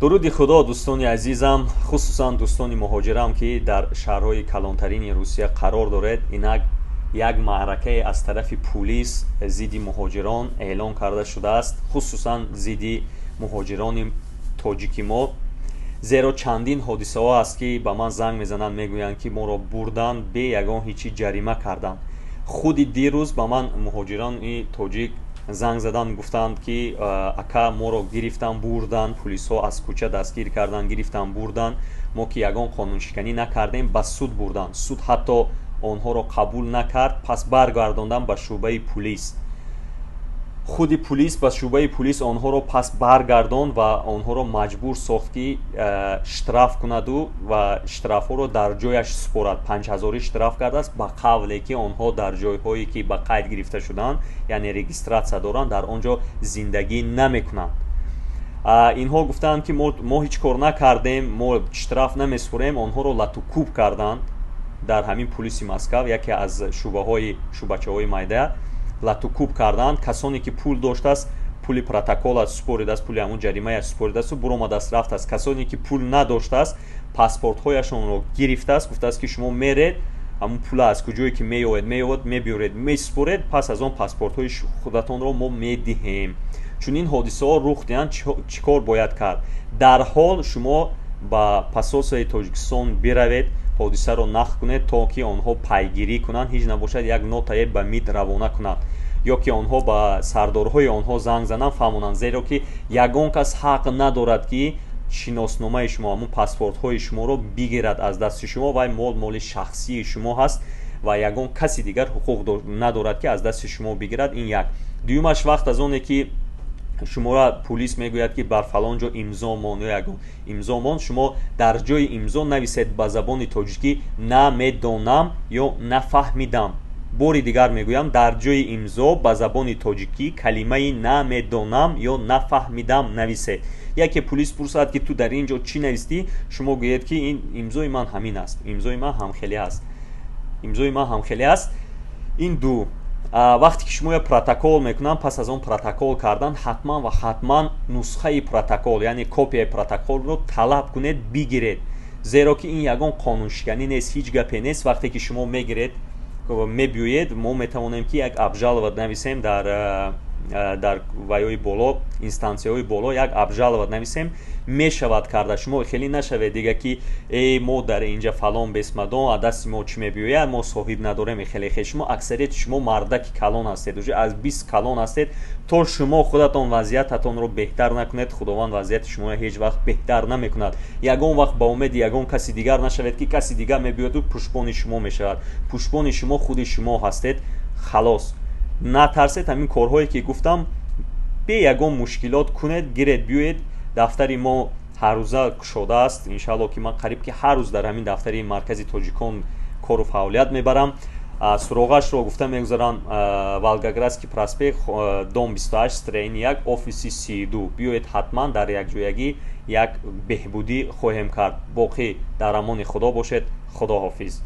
Дуруди Худо, дӯстони азизам, хусусан дӯстони муҳоҷирам, ки дар шаҳрҳои калонтарини Русия қарор доред. Инак, як маъракае аз тарафи пулис зидди муҳоҷирон эълон карда шудааст, хусусан зидди муҳоҷирони тоҷики мо, зеро чандин ҳодисаҳо аст, ки ба ман занг мезананд, мегӯянд, ки моро бурданд, бе ягон ҳечи ҷарима карданд. Худи дирӯз ба ман муҳоҷирони тоҷик занг заданд, гуфтанд, ки ака, моро гирифтан, бурданд, пулисҳо аз кӯча дастгир карданд, гирифтан, бурданд. Мо ки ягон қонуншиканӣ накардем, ба суд бурданд, суд ҳатто онҳоро қабул накард, пас баргардонданд ба шӯъбаи пулис. Худи пулис ба шӯъбаи пулис онҳоро пас баргардонд ва онҳоро маҷбур сохт, ки штраф кунаду ва штрафҳоро дар ҷояш супорад. 5000-ӣ штраф кардааст, ба қавле ки онҳо дар ҷойҳое, ки ба қайд гирифта шуданд, яъне регистрация доранд, дар он ҷо зиндагӣ намекунанд. Инҳо гуфтанд, ки мо ҳеҷ кор накардем, мо штраф намесупорем. Онҳоро лату кӯб карданд дар ҳамин пулиси Москав, яке аз шӯъбаҳои, шӯъбачаҳои майда латукӯб карданд. Касоне ки пул доштааст, пули протокола супоридааст, пули ҳамун ҷаримая супоридааст, буромадааст, рафтааст. Касоне ки пул надоштааст, паспортҳояшонро гирифтааст, гуфтааст, ки шумо меред, ҳамун пула аз куҷое ки меёвед, меёвед, мебиёред, месупоред, пас аз он паспортҳои худатонро мо медиҳем. Чунин ҳодисаҳо рух диҳанд, чӣ кор бояд кард? Дарҳол шумо ба посольствои Тоҷикистон биравед, ҳодисаро нақл кунед, то ки онҳо пайгирӣ кунанд, ҳеҷ набошад, як нотае ба МИД равона кунанд ё ки онҳо ба сардорҳои онҳо занг зананд, фаҳмонанд, зеро ки ягон кас ҳақ надорад, ки шиносномаи шумо, ҳамун паспортҳои шуморо бигирад аз дасти шумо. Вай мол моли шахсии шумо ҳаст ва ягон каси дигар ҳуқуқ надорад, ки аз дасти шумо бигирад. Ин як. Дуюмаш, вақт аз оне ки шуморо пулис мегӯяд, ки бар фалон ҷо имзо мон ё ягон имзо мон, шумо дар ҷои имзо нависед ба забони тоҷикӣ «намедонам» ё «нафаҳмидам». Бори дигар мегӯям: дар ҷои имзо ба забони тоҷикӣ калимаи «намедонам» ё «нафаҳмидам» нависед. Яке пулис пурсад, ки ту дар ин ҷо чӣ навистӣ, шумо гӯед, ки ин имзои ман ҳамин аст, имзои ман ҳамхеле аст, имзои ман ҳамхеле аст. Ин ду. Вақте ки шумо протокол мекунанд, пас аз он протокол кардан, ҳатман ва ҳатман нусхаи протокол, яъне копияи протоколро талаб кунед, бигиред, зеро ки ин ягон қонуншиканӣ нест, ҳеҷ гапе нест. Вақте ки шумо мегиред, мебиёед, мо метавонем, ки як обжаловать нависем дар ваёи боло, инстансияҳои боло як обжаловать нависем, мешавад карда. Шумо хеле нашавед дига, ки э, мо дар инҷа фалон бесмадон, аз дасти мо чӣ мебиёяд, мо соҳиб надорем. Хеле хел шумо, аксарияти шумо мардаки калон ҳастед, уже аз 20 калон ҳастед. То шумо худатон вазъиятатонро беҳтар накунед, Худованд вазъияти шуморо ҳеҷ вақт беҳтар намекунад. Ягон вақт ба умеди ягон каси дигар нашавед, ки каси дигар мебиёду пуштбони шумо мешавад. Пуштбони шумо худи шумо ҳастед. Халос, натарсед, ҳамин корҳое ки гуфтам, бе ягон мушкилот кунед, гиред, биёед. Дафтари мо ҳаррӯза кушода аст. Иншаалло, ки ман қариб ки ҳар рӯз дар ҳамин дафтари маркази тоҷикон кору фаъолият мебарам. Суроғашро гуфта мегузарам: Волгоградский проспект, дом 28, строение 1, офиси 32. Биёед, ҳатман дар якҷоягӣ як беҳбудӣ хоҳем кард. Боқӣ дар амони Худо бошед. Худоҳофиз.